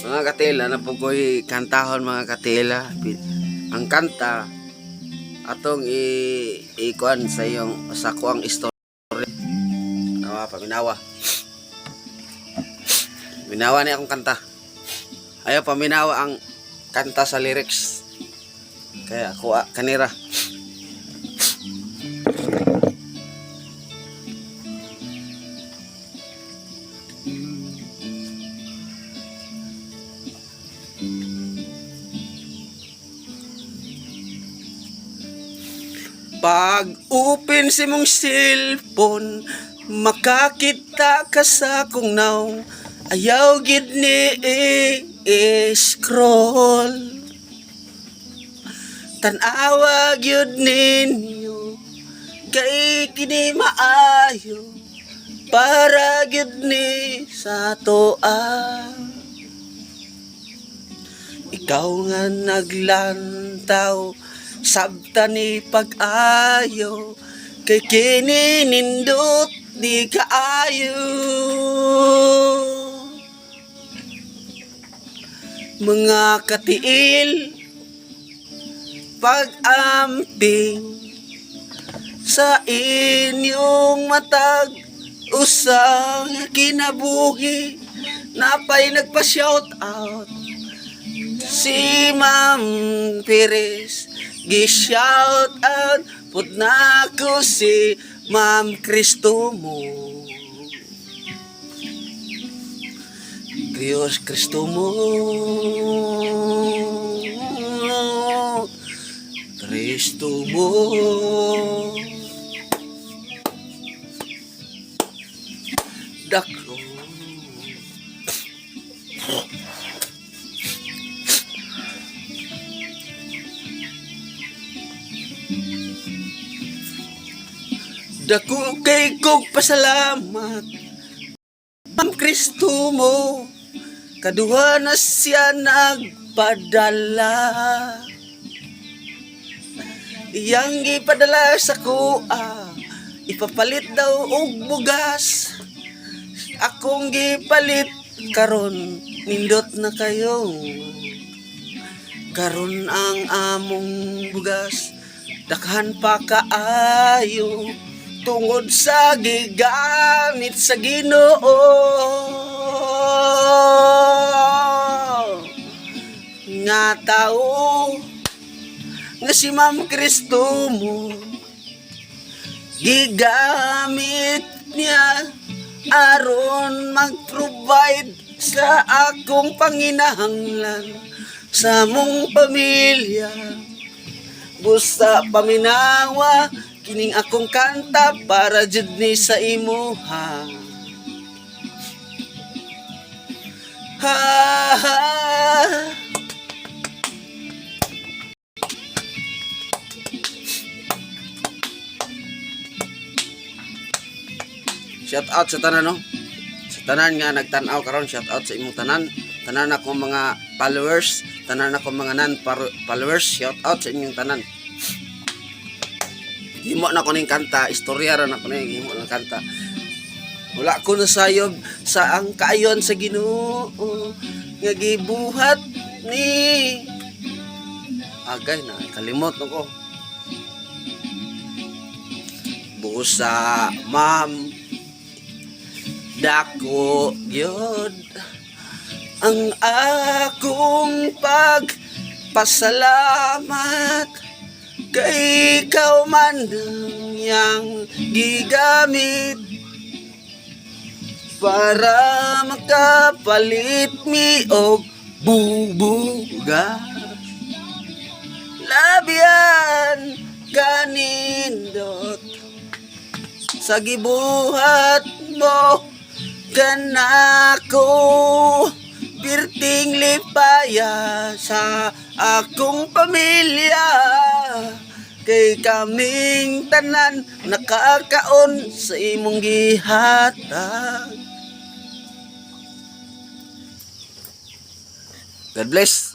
Mga katila, na po ko'y kantahon, mga katila. Ang kanta atong ikuan sa iyong sa kuang istorya. Nawa, paminawa. Minawa ni akong kanta. Ayaw paminawa ang kanta sa lyrics. Kaya kuha kanira. Pag open si mong cellphone, makakita ka sa akong naong. Ayaw gid ni i-scroll. Tanawa gyud ninyo kay kini maayo para gyud ni sa toa. Ikaw nga naglantaw, sabta ni pag-ayo, kay kini nindot di kaayo. Mga katiil, pag-amping sa inyong matag usang kinabuhi, napay nagpa-shout out si Ma'am Perez, gi-shout out pud nako si Ma'am Cristomo. Diyos Cristo mo, Kristo mo. Dako. Dako kay kog pasalamat, Ma'am Kristo mo. Kaduha na siya nagpadala. Iyang gipadala sa kuha, ipapalit daw og bugas. Akong gipalit karon, nindot na kayo. Karon ang among bugas daghan pa kaayo tungod sa gigamit sa Ginoo nga tao nga si Ma'am Kristo mo. Gigamit niya aron mag-provide sa akong panginahanglan sa mong pamilya. Busa paminawa kining akong kanta para jud ni sa imuha. Ha, ha. Shout out sa tanan, no. Sa tanan nga nagtan-aw karon, shout out sa imong tanan. Tanan ako mga followers, tanan ako mga non-followers, shout out sa inyong tanan. Himo na ko ning kanta, istorya ra na ko ning himo ng kanta. Wala ko nasayob sa ang kaayon sa Ginoo nga gibuhat ni. Agay na kalimot na ko. Busa, ma'am, dako gyud ang akong pagpasalamat kay ikaw man ang iyang gigamit para makapalit mi og bubuga. Labian kanindot sa gibuhat mo kanako, pirting lipaya sa akong pamilya kay kaming tanan nakakaon sa imong gihatag. God bless.